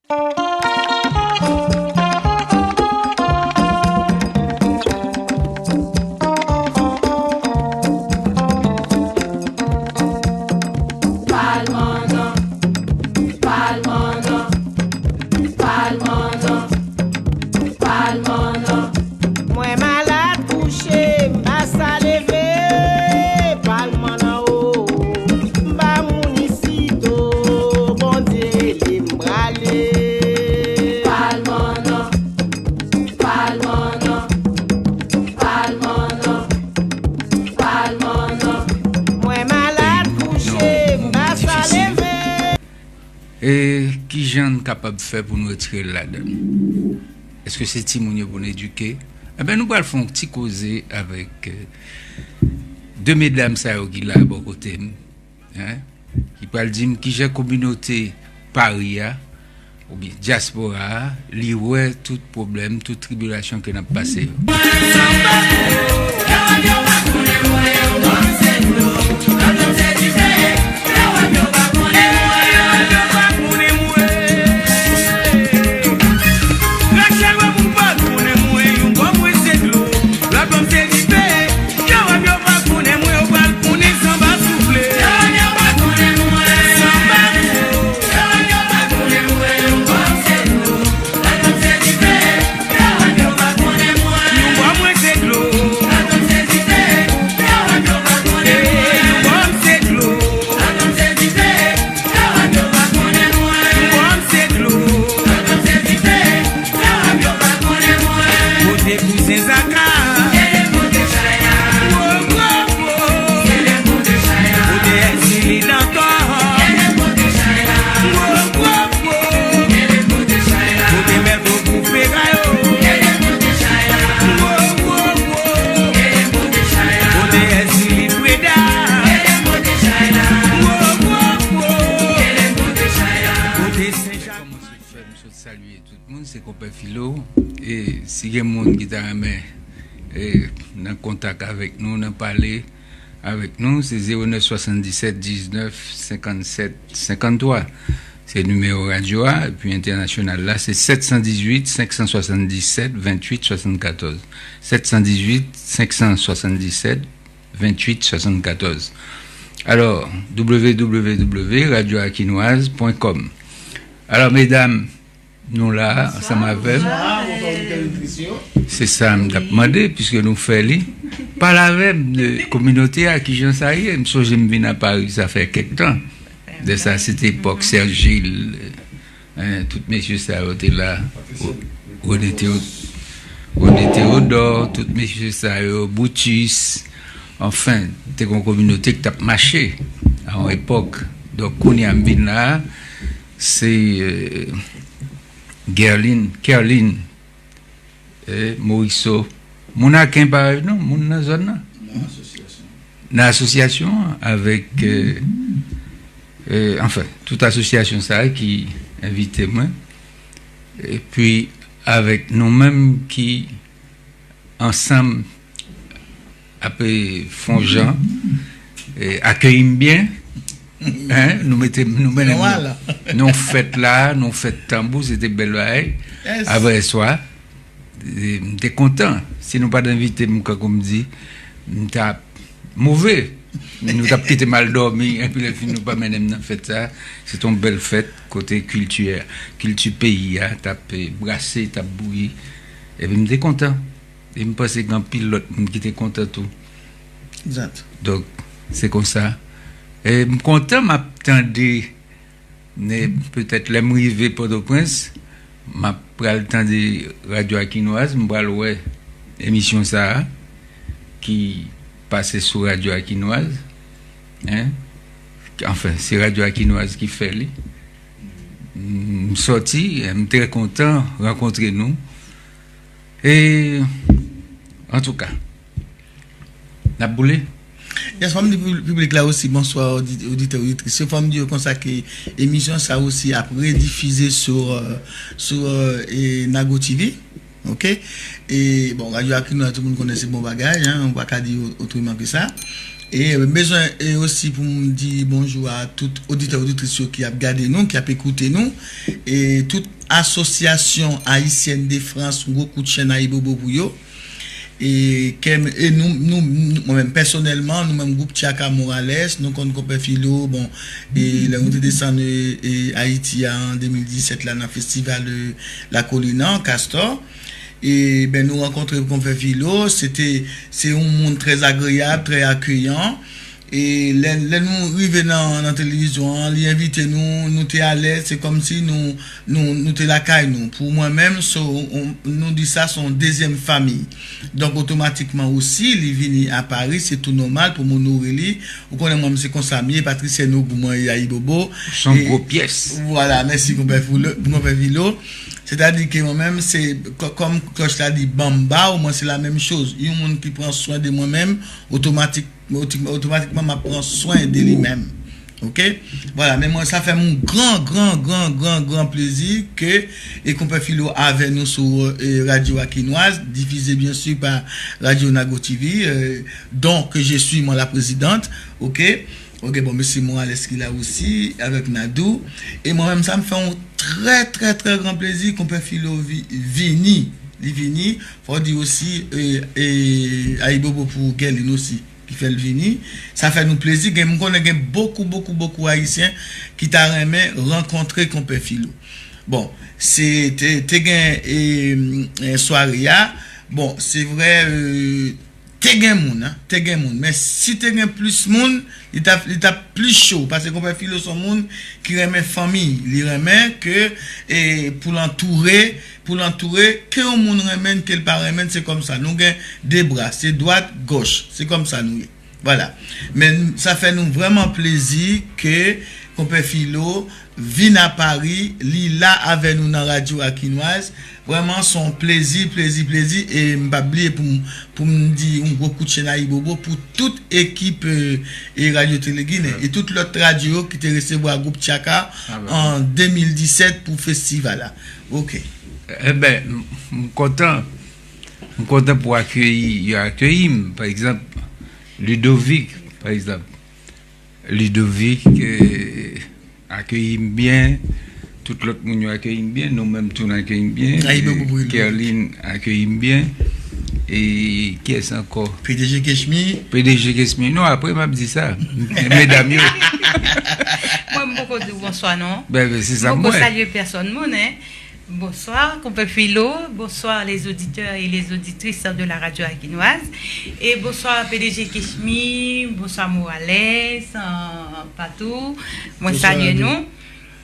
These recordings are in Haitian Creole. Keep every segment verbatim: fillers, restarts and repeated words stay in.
Palmannan, palmannan, palmannan, palmannan. Mwen malad kouche, m pa sa leve, palmannan o. M pa moun isit o, Bondye rele m prale. Palmannan, palmannan, palmannan, palmannan. Mwen malad kouche, m pa sa leve. E kijan n kapab fè pou n retire l ladan l? Èske se timoun yo pou n edike? Enben, nou pral fè yon ti koze avèk, eh, de medam sa yo ki la bò kote m, en, ki pral di m kijan kominote Pari a, oubyen dyaspora a, li wè tout pwoblèm, tout tribilasyon ke n ap pase yo. Kote kouzen Zaka? Wo, wo, wo. Kote Èzili Dantò? Wo, wo, wo. Kote Mèt Ogou Fera yo? Wo, wo, wo. Kote Èzili Preda? Wo, wo, wo. Kote Sen Jak? Fè m sot salye tout moun, se konpè Filo. E si gen moun ki ta renmen, e, nan kontak avèk nou, nan pale avèk nou, se zewo nèf swasanndisèt diznèf senkannsèt senkanntwa. Se nimewo radyo a, epi entènasyonal la, se sèt san dizuit senk san swasanndisèt venntuit swasannkatòz. Sèt san dizuit senk san swasanndisèt venntuit swasannkatòz. Alò, w w w radyo akinoiz pwen kòm. Alò, medam, nou la, ansanm avè m. Bonswa, bonswa, oditè, oditris yo. Se sa m t ap mande, piske nou fè li. Pale avè m de kominote a, kijan sa ye. M sonje m vin a Pari, sa fè kèk tan. De sa, se te epòk Serge Gilles, en, tout mesye sa yo te la. René Théo-, René Théodore, tout mesye sa yo, Brutus. Anfen, te gen yon kominote ki t ap mache a yon epòk. Donk, kounye a m vin la, se, eh, Gerlin, Kerlin, eh, Morisseau. Moun Aken parèy nou, moun nan zòn nan. Nan asosyasyon. Nan asosyasyon an, avèk, eh, eh, anfen, tout asosyasyon sa a ki envite mwen. Epi, avèk nou menm ki ansanm ap, eh, fè yon jan, eh, akeyi m byen. En, nou mete, nou mennen m nan yon fèt la, nan yon fèt tanbou, se te bèl bagay. Yes. Apre swa, eh, m te kontan. Si nou pa t envite m, kankou m di, m t ap move. Nou t ap kite m al dòmi, epi lè fini nou pa mennen m nan fèt sa. Se te yon bèl fèt, kote kilti, kilti peyi a t ap, eh, brase, t ap bouyi. Epi m te kontan. E m panse gen anpil lòt moun ki te kontan tou. Egzat. Donk, se konsa. E m kontan m ap tande, ne, petèt lè m rive Pòtoprens, m ap pral tande Radyo Akinoiz, m pral wè emisyon sa a ki pase sou Radyo Akinoiz, en. Anfen, se Radyo Akinoiz ki fè li. M sòti, m trè kontan rankontre nou. E, antouka, n ap boule. Yes, fò m di pib-, piblik la osi, bonswa, odi-, oditè, oditris yo. Fò m di yo konsa ke emisyon sa osi ap redifize sou, euh, sou, euh, e, Nago T V. Ok? E, bon, Radyo Akinoiz, tout moun konnen se bon bagay, en, ou pa ka di o-, otreman ke sa. E m bezwen e osi pou m di bonjou a tout oditè, oditris yo ki ap gade nou, ki ap ekoute nou, e tout Association Haïtienne de France, yon gwo kout chenn ayibobo pou yo. E, kè m- e nou, nou, nou- mwen menm pèsonèlman, nou menm gwoup Tchaka Morales, nou konn Konpè Filo, bon, e lè nou te desann e, e Ayiti a an de mil disèt la nan festival e, La Colina, Castor, e ben nou rankontre Konpè Filo, se te, se yon moun trè agreyab, trè akeyan, e lè, lè nou rive nan, nan televizyon an, li envite nou, nou te alèz, se kòmsi nou, nou, nou te lakay nou. Pou mwen menm, so, on- nou di sa, se yon dezyèm fanmi. Donk, otomatikman osi, li vini a Pari, se tou nòmal pou m onore li. Ou konnen mwen, se konsa m ye, Patrisyèn Ogou mwen ye, Ayibobo. Se yon gwo pyès. Vwala, mèsi, Konpè Filo. Konpè Filo. Sètadi ke mwen menm, se, kò- kòm klòch la di, ban m ba w, mwen, se la menm choz. Yon moun ki pran swen de mwen menm, otomatik otomatikman m ap pran swen de li menm. Oke? Vwala, men mwen, sa fè m yon gran, gran, gran, gran, gran plezi ke e Konpè Filo avè nou sou e, Radio Akinwaz, difize byen si pa Radio Nago T V, e, dont je suis moi la présidente. Oke? Oke, bon, mesye Morales ki la osi, avèk Nadou. E mwen menm, sa m fè yon trè, trè, trè gran plezi, Konpè Filo vi- vini. Li vini, fò di osi, e, e, Ayibobo pou Guerline osi. Ki fè l vini. Sa fè nou plezi. Gen, m konnen gen bokou, bokou, bokou Ayisyen ki ta renmen rankontre Konpè Filo. Bon, se te, te gen e, e, sware a. Bon, se vre, e, te gen moun, an, te gen moun. Men si te gen plis moun, li t ap, li t ap plis cho. Paske Konpè Filo se yon moun ki renmen fanmi. Li renmen ke e, pou l antoure, pou l antoure, ke yon moun renmen l, ke l pa renmen l, se kòmsa. Nou gen de bra, se dwat, gòch. Se kòmsa nou ye. Vwala. Men sa fè nou vrèman plezi ke Konpè Filo vin a Pari, li la avè nou nan Radio Akinwaz. Vrèman, se yon plezi, plezi, plezi. E m p ap bliye pou m, pou m di yon gwo kout chenn Ayibobo pou tout ekip e, e Radio Télé Guinée e tout lòt radyo yo ki te resevwa gwoup Tchaka an de mil disèt pou festival la. Oke. Enben, m- m kontan. M kontan pou akeyi, yo akeyi m. Pa egzanp, Ludovic, pa egzanp. Ludovic e, akeyi m byen. Tout lòt moun yo akeyi m byen. Nou menm tou n akeyi m byen. Ayibobo pou Ludovic. Kerline akeyi m byen. E kiyès ankò? P D G Kechmi. P D G Kechmi. Non, apre m ap di sa. Medam yo. Mwen, m poko di w bonswa, non. Ben, ben, se sa m wè. M poko salye pèsòn moun, en. Bonsoir, Konpè Filo. Bonsoir, les auditeurs et les auditrices de la radio akinwaz. Et bonsoir, P D G Kechmi. Bonsoir, Morales. Euh, Patou. Mwen salye nou.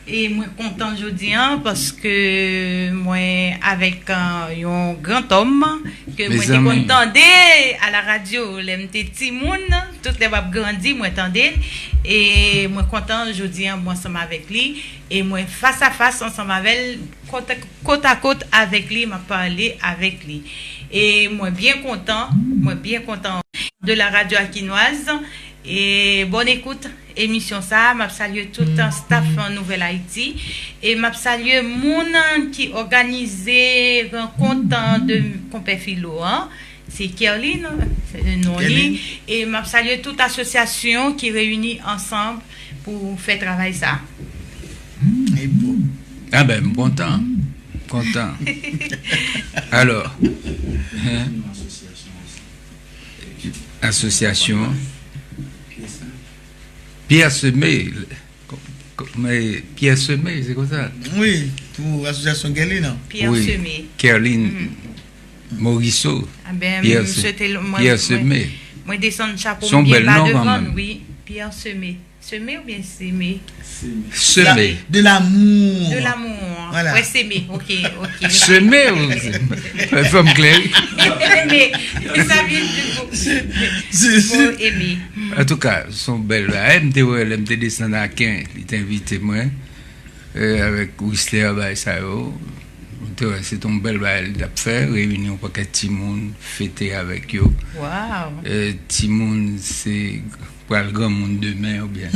E mwen kontan jodi a paske mwen avèk euh, yon grantòm ke mwen te konn tande a la radyo lè m te timoun, tout lè m ap grandi, mwen tande l. E mwen kontan jodi a mwen ansanm avèk li. E mwen fas a fas ansanm avè l, kot, kot a kot avèk li, m ap pale avèk li. E mwen byen kontan, mwen byen kontan de la radyo akinwaz. E bonne écoute emisyon sa a. M ap salye tout staff Nouvèl Ayiti. E m ap salye moun ki òganize rankont de Konpè Filo an. Se Kerline, se non li. E m ap salye tout asosyasyon ki reyini ansanm pou fè travay sa. Enben, m kontan. M kontan. Alò, asosyasyon an. Pierre Semé. Pierre Semé, se konsa? Wi, pou asosyasyon Kerline an. Pierre Semé. Kerline Morisseau. Pierre Semé. Mwen desann chapo m byen ba devan l, wi. Pierre Semé. Semé oubyen Semé? Semé. De l'amour. De l'amour. Voilà. Mwen Semé, ok, ok. Semé, fè m klè. Semé. Sa vin di pou. Semé. Antouka, se yon bèl bagay. M te wè lè m te desann Aken, li te envite mwen. Avèk Wisler, bagay sa yo. Mwen te wè se te yon bèl bagay li t ap fè, reyini yon pakèt timoun, fete avèk yo. Timoun se pral granmoun demen oubyen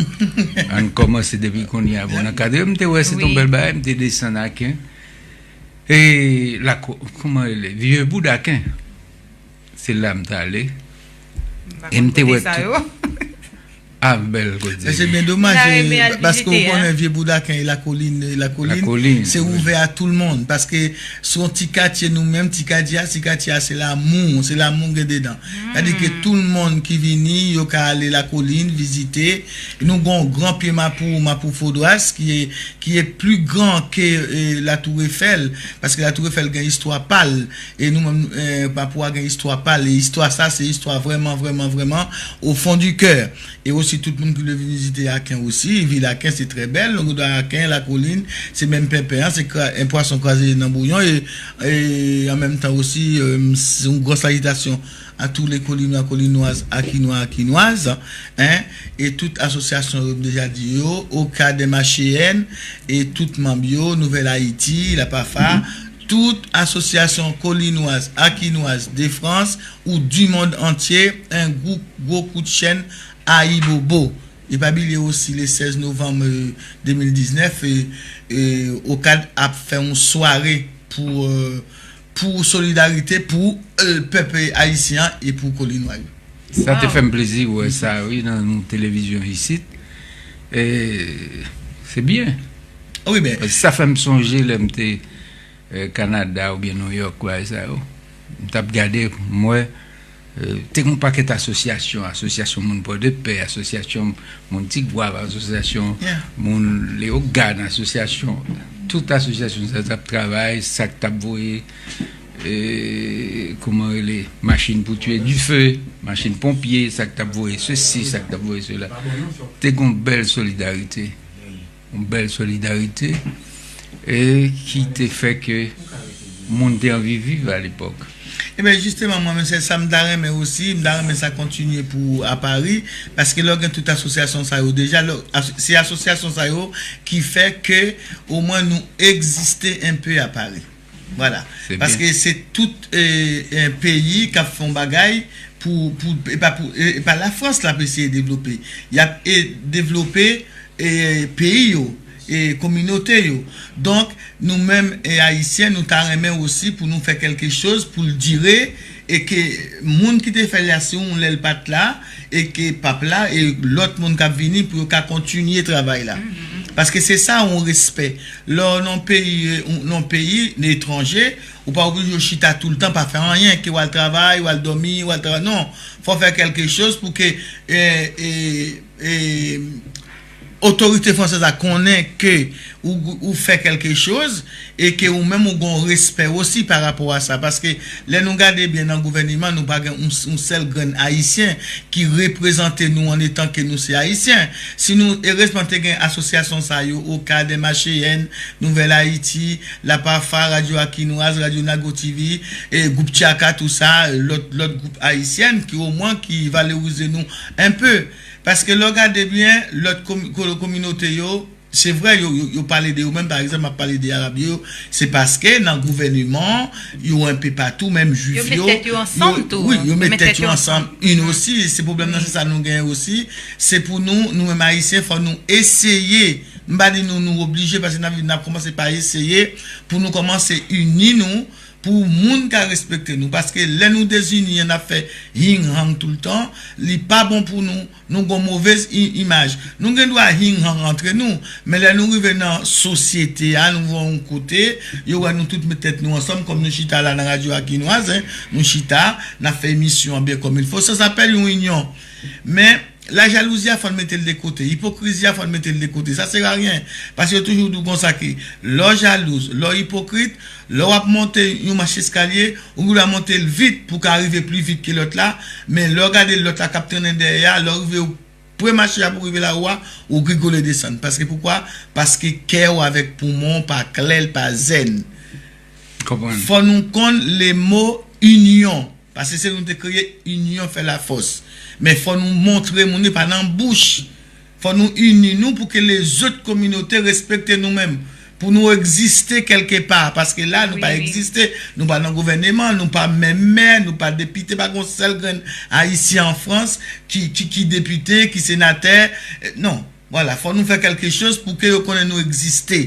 ann kòmanse depi kounye a pou n ankadre yo. M te wè se te yon bèl bagay, m te desann Aken. E la, kòman rele? Vye Boud Aken. Se la m t ale. E m te wè tout. Ah, bèl koze. Men se byen domaj, paske ou konnen vye bout Aken e lakolin, lakolin, se ouvè a tout moun. Paske se yon ti katye nou menm, ti katye a, ti katye a se lanmou, se lanmou gen dedan. Sètadi ke tout moun ki vini, yo ka ale lakolin, vizite. Nou gen yon gran pye mapou, mapou fodwas, ki e, ki e pli gran ke eh, Latour Eiffel, paske Latour Eiffel gen istwa pa l, e nou menm, eh, mapou a gen istwa pa l, e istwa sa, se istwa vrèman, vrèman, vrèman, au fond du cœur. E osi tout moun ki vle vin vizite Aken osi, vil Aken se trè bèl, nou gen dwa Aken, lakolin, se menm pèpè an, se kra, en pwason kraze nan bouyon, e, e an menm tan osi, eh, se yon gran salitasyon à tous les Kolinois, Kolinoises, Akinois, Akinoises, hein, e tout asosyasyon yo m deja di yo, OCAD, M H C N, e tout manm yo, Nouvèl Ayiti, la pafa, tout asosyasyon kolinoises, akinoises de France ou du monde entier, un gwo, gwo kout chèn, ayibobo. E pa bliye osi le sèz novanm, eh, de mil diznèf, eh, eh, OCAD ap fè yon sware pou, eh, pou solidarite pou, eh, pèp ayisyen an e pou Kolinois yo. Sa te fè m plezi wè sa, wi, nan yon televizyon isit. E se byen. Wi, men. Paske sa fè m sonje lè m te, eh, Kanada oubyen Nouyòk, bagay sa yo. M t ap gade, m wè, eh, te gen yon pakèt asosyasyon, asosyasyon moun Pòdepè, asosyasyon moun Tigwav, asosyasyon moun Leyogàn, asosyasyon, tout asosyasyon sa t ap travay, sa k t ap voye, eh, kòman rele, machin pou tiye dife, machin ponpye, sa k t ap voye sesi, sa k t ap voye sela. Te gen yon bèl solidarite. Yon bèl solidarite, e ki te fè ke moun te anvi viv alepòk. Ebyen, jisteman, mwen menm, se sa m ta renmen osi, m ta renmen sa kontinye pou a Pari, paske lè w gen tout asosyasyon sa yo deja, lè, as, se asosyasyon sa yo ki fè ke omwen nou egziste enpe a Pari. Vwala. Paske se tout, eh, eh, peyi k ap fè yon bagay pou, pou, e pa pou, e, e pa Lafrans l ap eseye devlope. Y ap e, devlope, eh, peyi yo, e kominote yo. Donk, nou menm, e Ayisyen, nou ta renmen osi pou nou fè kèlke choz pou l dire, e ke moun ki te fè l la, si yon lè l pa t la, e ke p ap la, e lòt moun k ap vini pou yo ka kontinye travay la. Paske se sa, yon respè. Lè w nan peyi, nan peyi etranje, ou pa oblije w chita toultan, pa fè anyen, ke w al travay, w al dòmi, w al travay. Non, fò w fè kèlke choz pou ke, eh, eh, eh, otorite fransèz la konnen ke ou, ou fè kèlke choz e ke ou menm ou gen yon respè osi pa rapò a sa. Paske lè nou gade byen nan gouvèneman, nou pa gen yon, yon sèl grenn Ayisyen ki reprezante nou an etan ke nou se Ayisyen. Si nou, erezman, te gen asosyasyon sa yo, OCAD, M H C N, Nouvèl Ayiti, Lapafa, Radyo Akinwaz, Radyo Nago T V, e Gwoup Tchaka, tou sa, lòt, lòt gwoup ayisyen ki omwen ki valorize nou enpe. Paske lè w gade byen, lòt komi-, ko-, kominote yo, se vre, yo, yo, yo pale de yo menm, pa egzanp, m ap pale de Arab yo, se paske nan gouvèneman, yo enpe patou, menm Jwif yo, yo, wi, yo met tèt yo ansanm, youn osi, se pwoblèm nan, se sa nou genyen osi, se pou nou, nou menm Ayisyen, fò nou eseye, m pa di nou, nou oblije, paske n ap viv, n ap kòmanse pa eseye, pou nou kòmanse ini nou, pou moun ka respekte nou. Paske lè nou dezini an, n ap fè hing hang toultan, li pa bon pou nou. Nou gon movez i-, imaj. Nou gen dwa hing hang antre nou, men lè nou rive nan sosyete a, nou rive yon kote, yo wè nou tout met tèt nou ansanm, kòm nou chita la nan Radyo Akinwaz, en, nou chita, n ap fè emisyon an byen kòm il fo. Sa s'appelle yon inyon. Men, lajalouzi a, fò n mete l de kote. Ipokrizi a, fò n mete l de kote. Ça sert à rien. Paske yo toujou di w konsa ke lè w jalouz, lè w ipokrit, lè w ap monte yon mach eskalye, ou gen dwa monte l vit pou w ka rive pli vit ke lòt la, men lè w gade lòt la k ap trennen dèyè a, lè w rive ou pre mache a pou w rive la ou a, ou grigole desann. Paske poukwa? Paske kè w avèk poumon w pa klè, l pa zen. Konprann. Fò nou konn le mo inyon. Paske se nou te kreye inyon fè lafòs. Men fò nou montre moun, e pa nan bouch. Fò nou ini nou pou ke lezòt kominote respekte nou menm. Pou nou egziste kèlke pa. Paske la, nou pa egziste, nou pa nan gouvèneman, nou pa menm mè, nou pa depite, pa gon sèl grenn Ayisyen an Frans ki, ki, ki depite, ki senatè. Eh, non. Vwala, fò nou fè kèlke choz pou ke yo konnen nou egziste.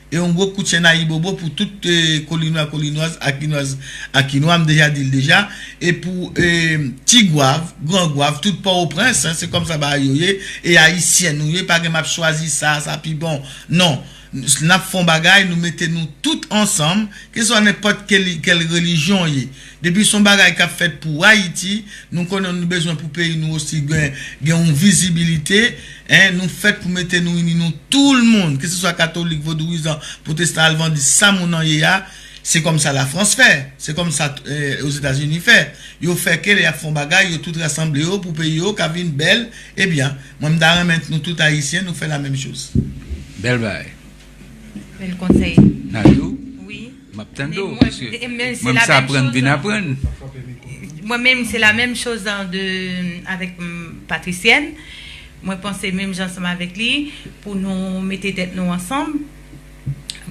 E yon gwo kout chen ayibobo pou tout eh, Kolinwa, Kolinwaz, Akinwaz, Akinwa, m deja di l deja. E pou eh, Ti Gwav, Gran Gwav, tout Pòtoprens, hein, se kòmsa bagay yo ye. E Ayisyen nou ye, pa gen m ap chwazi sa, sa pi bon. Non. N ap fè yon bagay, nou mete nou tout ansanm, keseswa nenpòt kèl, kèl relijyon ye. Depi se yon bagay k ap fèt pou Ayiti, nou konnen nou bezwen pou peyi nou osi gen, gen yon vizibilite, en, nou fèt pou mete nou ini nou tout moun, keseswa katolik, vodouyizan, pwotestan, alvantis, sa moun nan ye a, se kòmsa Lafrans fè, se kòmsa eh, Ozetazini fè. Yo fè ke lè y ap fè yon bagay, yo tout rasanble yo pou peyi yo ka vin bèl, ebyen, mwen m ta renmen nou tout Ayisyen, nou fè la menm choz. Bèl bagay. Bèl konsèy. Nayou, Wi. m ap tann Men ou, mwen, paske e, men se mwen m la sa menm aprann choz. Vin aprann. Mwen menm, se la menm choz an de, avèk mm, Patrisyèn. Mwen panse menm jan ansanm avèk li pou nou mete tèt nou ansanm.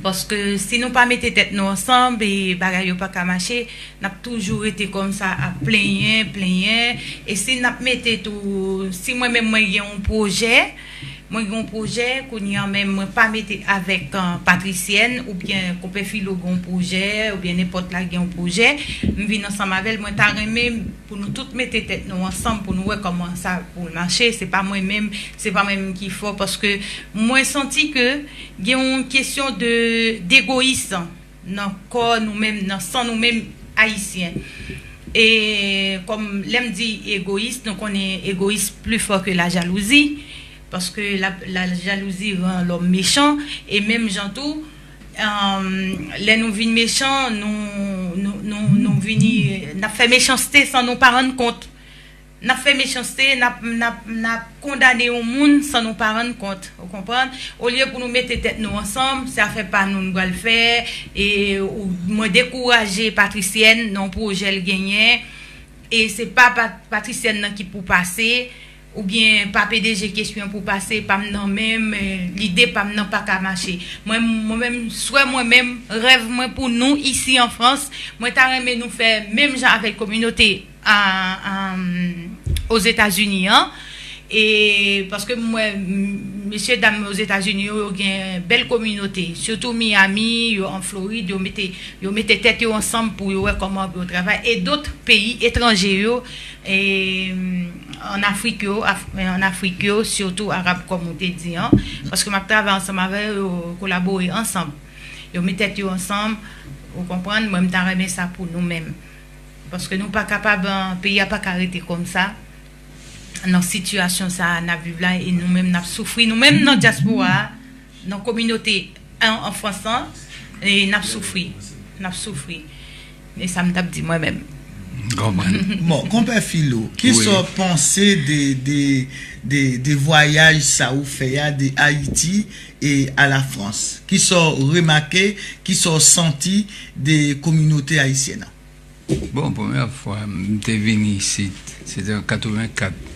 Paske si nou pa mete tèt nou ansanm, e bagay yo pa ka mache, n ap toujou rete kòmsa ap plenyen, plenyen. E si n ap mete tou, si mwen menm mwen gen yon pwojè, mwen gen yon pwojè, kounye an menm mwen pa mete avèk uh, Patrisyèn oubyen Konpè Filo gen yon pwojè, oubyen nenpòt la gen yon pwojè, m vin ansanm avè l, mwen ta renmen pou nou tout mete tèt nou ansanm pou nou wè kòman sa pou l mache. Se pa mwen menm, se pa mwen menm ki fò, paske mwen santi ke gen yon kesyon de degoyis nan kò nou menm, nan san nou menm Ayisyen. E kòm lè m di egoyis, nou konnen egoyis pli fò ke la jalouzi, paske la, la jalouzi rann lòm mechan, e menm jan tou, um, lè nou vin mechan, nou, nou, nou, nou vini, n ap fè mechanste san nou pa rann kont. N ap fè mechanste, n ap, n ap, n ap kondane yon moun san nou pa rann kont. Ou konprann? Olye pou nou mete tèt nou ansanm, se afè pa nou n pral fè, e ou, mwen dekouraje Patrisyèn nan pwojè l genyen, e se pa Pat- Patrisyèn nan ki pou pase, oubyen pa P D G kesyon pou pase, pa m nan menm, eh, lide pa m nan pa ka mache. Mwen, mwen menm, swè mwen menm, rèv mwen pou nou isi an Frans, mwen ta renmen nou fè menm jan avèk kominote a, a, Ozetazini an. E paske m wè m- mesye dam Ozetazini yo, yo gen bèl kominote, sitou Miami, yo an Florid, yo mete, yo mete tèt yo ansanm pou yo wè kòman pou yo travay. E dòt peyi etranje yo, e, an Afrik yo, Af- an Afrik yo, sitou Arab kòm ou te di an, paske m ap travay ansanm avè yo, kolabore ansanm. Yo met tèt yo ansanm, ou konprann, mwen m ta renmen sa pou nou menm. Paske nou pa kapab, an, peyi a pa ka rete kòmsa, nan sitiyasyon sa a n ap viv la, e nou menm n ap soufri, nou menm nan dyaspora a, nan kominote an, an Frans lan, e n ap soufri, n ap soufri. E sa m t ap di mwen menm. Konprann. Bon, konpè Filo, kisa w panse de, de, de, de vwayaj sa ou fè a de Ayiti e a la Frans? Kisa w remake, kisa w santi de kominote ayisyèn an? Bon, premyè fwa m te vini isit, se te an katrevenkat.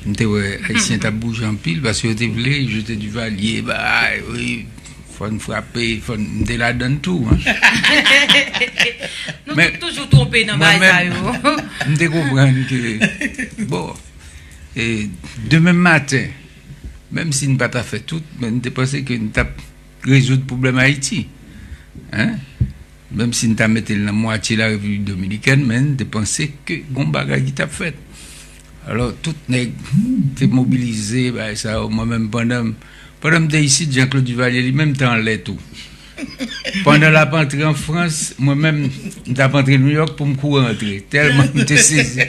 M te wè Ayisyen t ap bouje anpil paske yo te vle jete Duvalier, bay, wi, fò n frape, fò n, m te ladann tou. Hein. Nou Men, tout toujou twonpe nan mwen bagay sa menm, yo. M te konprann ke, bon, e, demen maten, menm si n pa ta fè tout, men n te panse ke n t ap rezoud pwoblèm Ayiti. Hein? Menm si n ta mete l nan mwatye la Repiblik Dominikèn, men n te panse ke gon bagay ki t ap fèt. Alò, tout nèg te mobilize, bagay sa yo. Mwen menm, pandan, pandan m te isit, Jean Claude Duvalier li menm te anlè tou. Pandan l ap antre an Frans, mwen menm, m t ap antre Nouyòk pou m kouri antre. Tèlman m te sezi.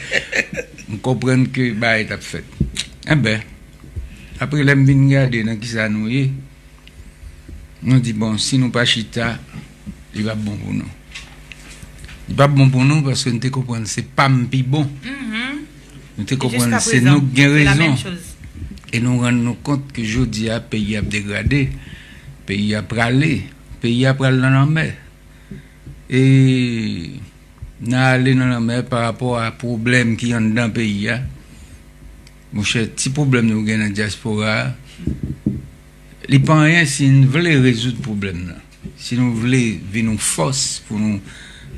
M konprann ke bagay t ap fèt. Enben, apre lè m vin gade nan kisa nou ye, nou di, bon, si nou pa chita, li p ap bon pou nou. Li p ap bon pou nou paske nou te konprann se pa m pi bon. Nou te konprann se nou k gen rezon. E nou rann nou kont ke jodi a, peyi ap degrade, peyi ap prale, peyi ap pral nan lanmè. E n a ale nan lanmè pa rapò a pwoblèm ki anndan peyi a. Monchè, ti pwoblèm nou gen nan dyaspora a, li pa anyen si n vle rezoud pwoblèm nan. Si nou vle vin yon fòs pou nou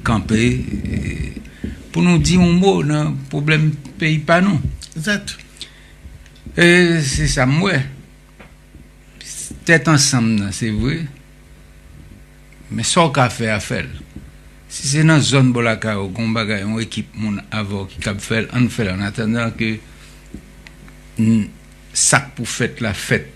kanpe, e, pou nou di yon mo nan pwoblèm peyi pa nou. Egzat. E se sa m wè. Tèt ansanm nan, se vre. Men sa w ka fè a, fè l. Si se nan zòn bò lakay ou gen yon bagay, yon ekip moun avè w ki kab fè l, ann fè l annatandan ke n- sa k pou fèt la fèt.